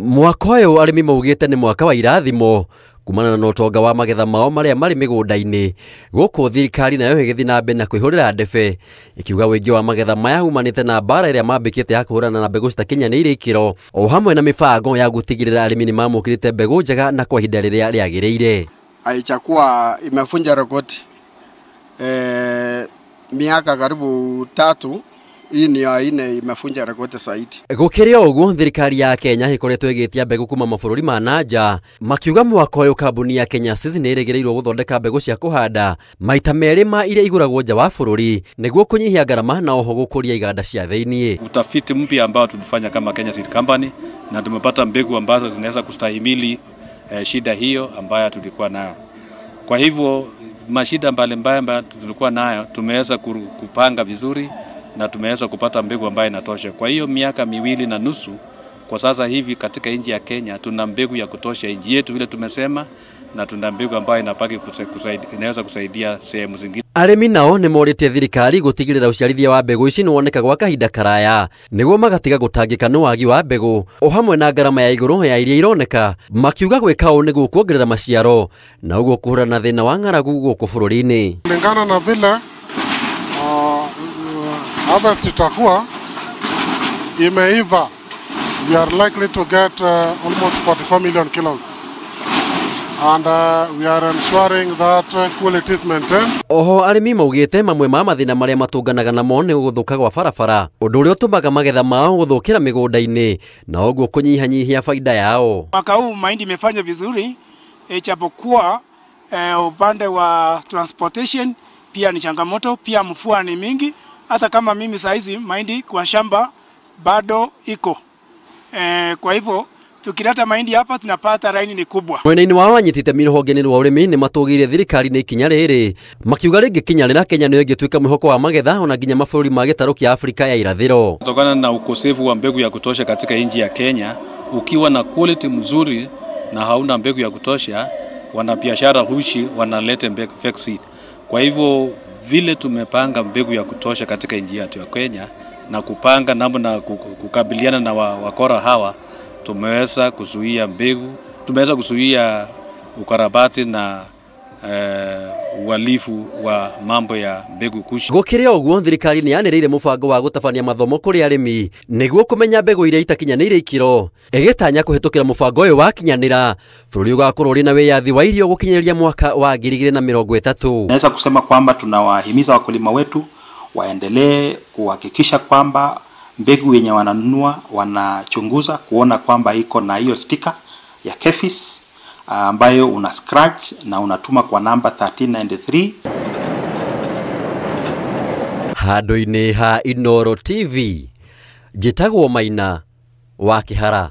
Mwaka ũyũ arĩmi maugĩte nĩ mwaka wa irathimo kumana na ũtonga wa magetha mao marĩa marĩ mĩgũnda-inĩ. Gũkũ thirikari nayo ĩgĩthiĩ na mbere na kwĩhũrĩra ndebe ĩkiuga ũingĩ wa magetha maya umanĩte na mbara ĩrĩa mambĩkĩte ya kũhũrana na mbegũ citakinyanĩire ikĩro o hamwe na mĩbango ya gũtigĩrĩra arĩmi nĩ mamũkĩrĩte mbegũ njega na kwa ihinda rĩrĩa rĩagĩrĩire. Haichakuwa imefunja rekodi miaka karibu 3. Hii ni ya 4 imefunja rekodi zaidi. Gũkĩrĩ o ũguo thirikari ya Kenya ĩkoretwo ĩgĩtia mbegũ kuma mabũrũri ma nanja, makiuga mwaka ũyũ kambuni ya Kenya Seeds nĩ ĩrĩgĩrĩirwo gũthondeka mbegũ cia kũhanda maita 2 ma iria igũragwo nja wa bũrũri nĩguo kũnyihia ngarama na oho gũkũria iganda cia thĩiniĩ. Utafiti mpya ambao tulifanya kama Kenya Seed Company na tumepata mbegu ambazo zinaweza kustahimili shida hiyo ambayo tulikuwa nayo. Kwa hivyo mashida mbalimbali ambayo tulikuwa nayo tumeweza kupanga vizuri na tumeweza kupata mbegu ambayo inatosha. Kwa hiyo miaka 2.5 kwa sasa hivi katika nchi ya Kenya tuna mbegu ya kutosha nchi yetu vile tumesema, na tuna mbegu ambayo inapaki inaweza kusaidia sehemu zingine. Arĩmi nao nĩ morĩtie thirikari gũtigĩrĩra ũciarithia wa mbegũ ici nĩwoneka gwa kahinda karaya nĩguo magatiga gũtangĩka nĩ wagi wa mbegũ o hamwe na ngarama ya igũrũ ya iria ironeka, makiuga gwĩka ũũ nĩguo kuongerera maciaro na ũguo kũhũrana na thĩna wa ng'aragu gũkũ bũrũri-inĩ. Kulingana na vile harvest itakuwa imeiva, we are likely to get almost 44 million kilos and we are ensuring that quality is maintained. Oho arĩmi maugĩte mamwe ma mathĩna marĩa matũnganaga namo nĩ gũthũka gwa barabara, ũndũ ũrĩa ũtũmaga magetha mao gũthũkĩra mĩgũnda-inĩ na ũguo kũnyihanyihia faida yao. Mwaka huu mahindi imefanya vizuri, ijapokuwa upande wa transportation pia ni changamoto, pia mvua ni mingi. Hata kama mimi saizi mahindi kwa shamba bado iko. Kwa hivyo tukileta mahindi hapa tunapata raini ni kubwa. Mwena-inĩ wao anyitĩte rũhonge-inĩ rwa ũrĩmi nĩ matũgĩire thirikari nĩ ikinya rĩrĩ, makiuga rĩngĩkinya Kenya nĩyo ĩngĩtuĩka mwĩhoko wa magetha ona nginya mabũrũri ma gĩtarũ kĩa Afrika ya irathĩro. Kutokana na ukosefu wa mbegu ya kutosha katika nchi ya Kenya, ukiwa na quality mzuri na hauna mbegu ya kutosha, wanabiashara hushi wanaleta mbegu fake seed. Kwa hivyo vile tumepanga mbegu ya kutosha katika nchi yetu ya Kenya na kupanga namna kukabiliana na wakora hawa, tumeweza kuzuia mbegu, tumeweza kuzuia ukarabati na uhalifu wa mambo ya mbegu kushi. Gũkĩrĩ ũguo thirikari nĩ yanĩrĩire mũbango wa gũtabania mathomo kũrĩ arĩmi nĩguo kũmenya mbegũ iria itakinyanĩire ikĩro, ĩgĩtanya kũhĩtũkĩra mũbango ũyũ wakinyanĩra bũrũri ũgakorwo ũrĩ na wĩyathi wa irio gũkinyĩria mwaka wa 2030. Naweza kusema kwamba tunawahimiza wakulima wetu waendelee kuhakikisha kwamba mbegu yenye wananunua wanachunguza kuona kwamba iko na hiyo stika ya KEPHIS ambayo una scratch na unatuma kwa namba 1393. Handũ-inĩ ha Inooro TV, njĩtagwo Maina wa Kĩhara.